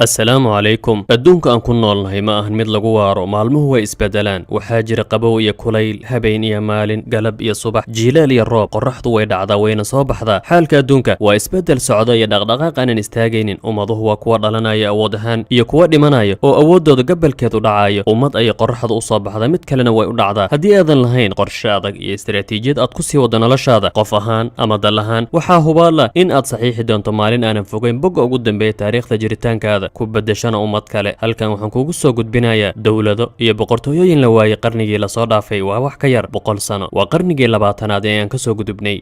Assalaamu calaykum. Adduunka aan ku noolnahay ma ahan mid lagu waaro. Maalmuhu way isbedelaan. Waxaa jira qabow iyo kulayl, habeen iyo maalin, galab iyo subax, jiilaal iyo roob. Qorraxdu way dhacdaa, wayna soo baxdaa. Xaalka adduunka waa isbedel socda iyo dhaqdhaqaaq aanan istaagaynin. Ummaduhu waa kuwa dhalanaya awood ahaan iyo kuwa dhimanaya oo awooddooda gabalkeedu dhacayo. Ummad ayay qorraxdu u soo baxdaa, mid kalena way u dhacdaa. Haddii aadan lahayn qorshe adag iyo istaraatiijiyad aad ku sii wado noloshaada, qof ahaan ama dal ahaan, waxaa hubaala in aad saxiixi doonto maalin aanan fogeyn bogga ugu dambeeya taariikhda jiritaankaada, ku beddeshana ummad kale. Halkan waxaan kugu soo gudbinayaa dowlado iyo boqortooyooyin la waayey qarnigii lasoo dhaafay. Waa wax ka yar 100 sano, waa qarnigii 20aad ee aan ka soo gudubnay.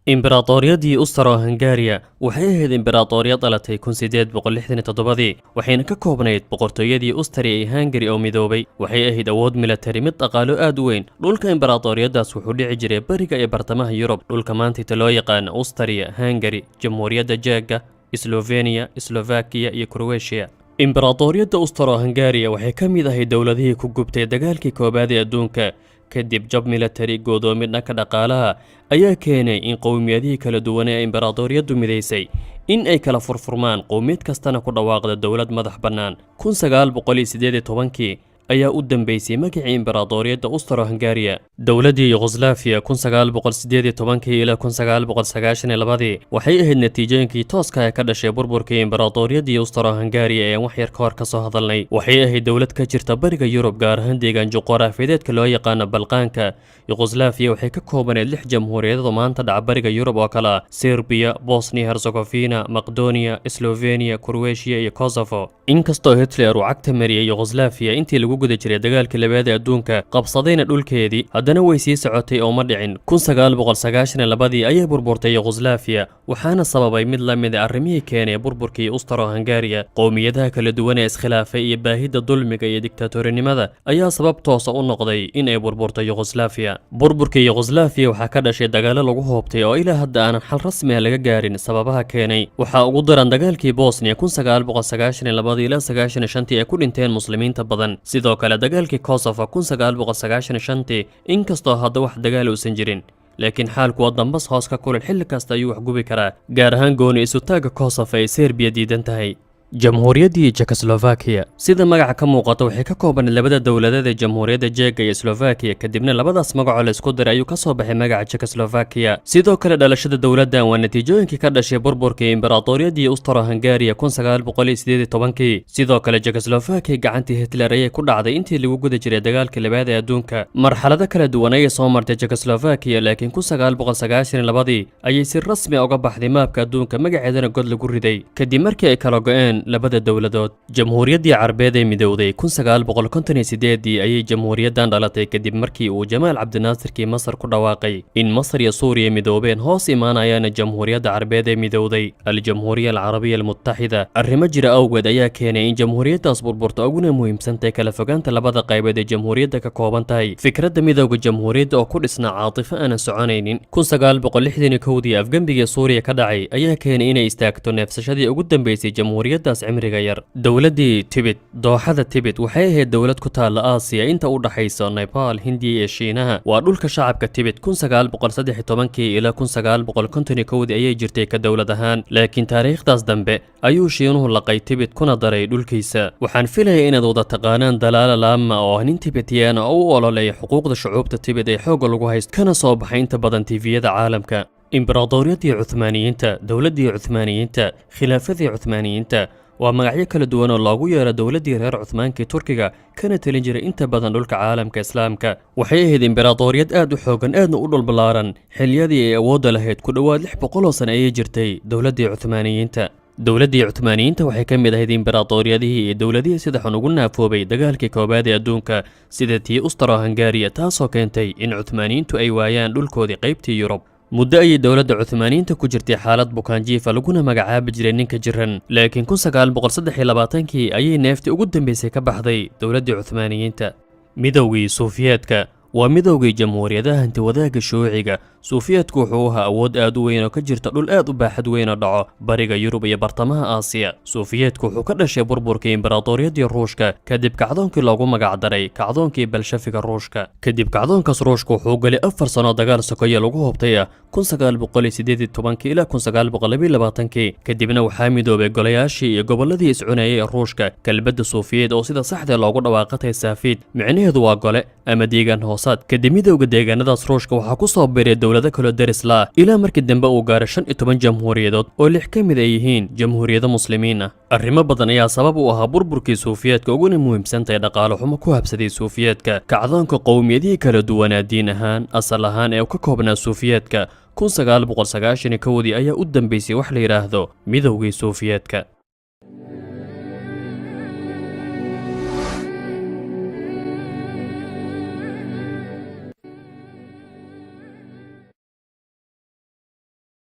Imberaatooriyadii Ustaro Hungaria waxay ahayd imberaatooriyad dhalatay 1867-dii, waxayna ka koobnayd boqortooyadii Ustari ee Hungari oo midoobay. Waxay ahayd awood milatari, mid dhaqaalo aad u weyn. Dhulka imberaatooriyadaas wuxuu dhici jiray bariga iyo bartamaha Yurub, dhulka maantayta loo yaqaano Ustariya, Hungari, Jamhuuriyadda Jeega, Sloveniya, Slovakiya iyo Kroweshiya. Imberaatooriyadda Ustaro Hungaria waxay ka mid ahayd dowladihii ku gubtay dagaalkii koobaad ee adduunka. Kadib jab milatari, go'doomin dhanka dhaqaalaha ayaa keenay in qowmiyadihii kala duwan ee imberaatooriyaddu midaysay in ay kala furfurmaan, qowmiyad kastana ku dhawaaqda dowlad madax bannaan. 1918-kii ayaa u dambeysay magacii imberaatooriyadda Ustaro Hungaria. Dowladdii Yugoslafiya 1918-kii ilaa 1992-dii waxay ahayd natiijooyinkii tooska ee ka dhashay burburkii imberaatooriyaddii Ustaro Hungaria ee aan wax yar ka hor ka soo hadalnay. Waxay ahayd dowlad ka jirta bariga Yurub, gaar ahaan deegaan juqraafiyeedka loo yaqaano Balqaanka. Yugoslafiya waxay ka koobaneed lix jamhuuriyadood oo maanta dhaca bariga Yurub oo kale ah Serbiya, Bosnia Herzegovina, Maqdoniya, Slovenia, Croatia iyo Kosovo. Inkastoo Hitler uu cagta mariyey Yugoslafiya intii lagu guda jiray dagaalkii labaad ee adduunka, qabsadayna dhulkeedii, haddana way sii socotay oo ma dhicin. 1992-dii ayay burburtay Yugoslafiya, waxaana sababay mid la mid a arrimihii keenay burburkii Ustaro Hungaria. Qowmiyadaha kala duwan ee iskhilaafay iyo baahida dulmiga iyo diktatorinimada ayaa sabab toosa u noqday in ay burburto Yugoslafiya. Burburkii Yugoslafiya waxaa ka dhashay dagaalo lagu hoobtay oo ilaa hadda aanan xal rasmi ah laga gaarin sababaha keenay. Waxaa ugu daran dagaalkii Bosnia 1992 ilaa 95-tii ay ku dhinteen muslimiinta badan. Sidoo kale dagaalkii Kosovo 1995-tii. Inkastoo hadda wax dagaal uusan jirin, laakiin xaalku waa dambas hoos ka kulul, xilli kasta ayuu wax gubi karaa, gaar ahaan gooni isutaagga Kosovo ay Serbiya diidan tahay. Jamhuuriyaddii Jekoslovakiya, sida magaca ka muuqata, waxay ka koobaneed labada dowladeed ee Jamhuuriyadda Jeega iyo Slovakiya. Kadibna labadaas magacoo la isku diray ayuu ka soo baxay magaca Jekoslovakiya. Sidoo kale dhalashada dowladdan waa natiijooyinkii ka dhashay burburkii imberaatooriyaddii Ustaro Hungaria 1918-kii. Sidoo kale Jekoslovakiya gacantii Hitler ayay ku dhacday intii lagu guda jiray dagaalkii labaad ee adduunka. Marxalado kala duwan ayay soo martay Jekoslovakiya, laakiin 1992-dii ayay si rasmi a uga baxday maabka adduunka, magaceedana god lagu riday kadib markii ay kala go'een labada dowladood. Jamhuuriyaddii Carbeed ee midowday 1958-dii ayay jamhuuriyaddan dhalatay, kadib markii uu Jamaal Cabdinaasirkii Masar ku dhawaaqay in Masar iyo Suuriya midoobeen, hoos imaanayaana Jamhuuriyadda Carbeed ee midowday, Aljamhuuriya Alcarabiya Almutaxida. Arrimo jira awgeed ayaa keenay in jamhuuriyaddaas burburto, uguna muhiimsantahay kala fogaanta labada qaybood ee jamhuuriyadda ka kooban tahay. Fikradda midowga jamhuuriyadda oo ku dhisnaa caatifo aanan soconaynin. 1961-dii afgembigii Suuriya ka dhacay ayaa keenay inay istaagto neefsashadii ugu dambeysay jamhuuriyaddaas cimriga yar. Dowladdii Tibet. Dooxada Tibet waxay ahayd dowlad ku taalla Aasiya, inta u dhaxaysa Nepal, Hindiya iyo Shiinaha. Waa dhulka shacabka Tibet. 1913-kii ilaa 1951-dii ayay jirtay ka dowlad ahaan, laakiin taariikhdaas dambe ayuu Shiinuhu laqay Tibet kuna daray dhulkiisa. Waxaan filaya inaad wada taqaanaan Dalaala Laama, oo ah nin Tibetiyaan oo u ololeeya xuquuqda shucuubta Tibet ee xoogga lagu haysto, kana soo baxay inta badan TV-yada caalamka. Imberaatooriyaddii Cuhmaaniyiinta. Dowladdii Cuhmaaniyiinta, Khilaafadii Cuhmaaniyiinta waa magacyo kala duwan oo loogu yeero dowladdii reer Cuhmaankii Turkiga, kana telin jiray inta badan dhulka caalamka Islaamka. Waxay ahayd imberaatooriyad aad u xoogan, aadna u dhulballaaran. Xilliyadii ay awoodda lahayd ku dhowaad 600 oo sane ayay jirtay dowladdii Cuhmaaniyiinta. Dowladdii Cuhmaaniyiinta waxay ka mid ahayd imberaatooriyadihii iyo dowladihii sida xun ugu naafoobay dagaalkii koowaad ee adduunka, sida tii Ustaro Hungaria, taasoo keentay in Cuhmaaniyiintu ay waayaan dhulkoodii qaybtii Yurub. Muddo ayay dowladda Cuhmaaniyiinta ku jirtay xaalad bukaanjiifa, laguna magacaabi jiray ninka jiran, laakiin 1923-kii ayay neeftii ugu dambeysay ka baxday dowladdii Cuhmaaniyiinta. Midowgii Suufiyeedka waa midowgii jamhuuriyadaha hantiwadaagga shuuciga. Suufiyeedku wuxuu ahaa awood aad u weyn oo ka jirta dhul aad u baaxad weyn oo dhaco bariga Yurub iyo bartamaha Aasiya. Suufiyeedku wuxuu ka dhashay burburkii imbaraatooriyaddii Ruushka kadib kacdoonkii loogu magacdaray kacdoonkii Balshafiga Ruushka. Kadib kacdoonkaas, Ruushka wuxuu galay 4 sano dagaal sokoye lagu hubtay ah, 1918-kii ilaa 1922-kii. Kadibna waxaa midoobay golayaashii iyo gobolladii iscunayay ee Ruushka. Kelmadda Suufiyeed oo sida saxda loogu dhawaaqatay Saafiid, micnaheedu waa gole ama deegaan hoosaad. Kadib midowga deegaanadaas Ruushka, waxaa ku soo biiray dowlado kaloo deris la ah, ilaa markii dambe uu gaaray 15 jamhuuriyadood oo lix ka mid ay yihiin jamhuuriyado Muslimiin ah. Arrimo badan ayaa sabab u ahaa burburkii Suufiyeedka, uguna muhiimsantahay dhaqaale xumo ku habsaday Suufiyeedka, kacdoonka qowmiyadihii kala duwanaa diin ahaan, asal ahaan ee ka koobnaa Suufiyeedka. 1991-dii ayaa u dambeysay wax la yidhaahdo midowgii Suufiyeedka.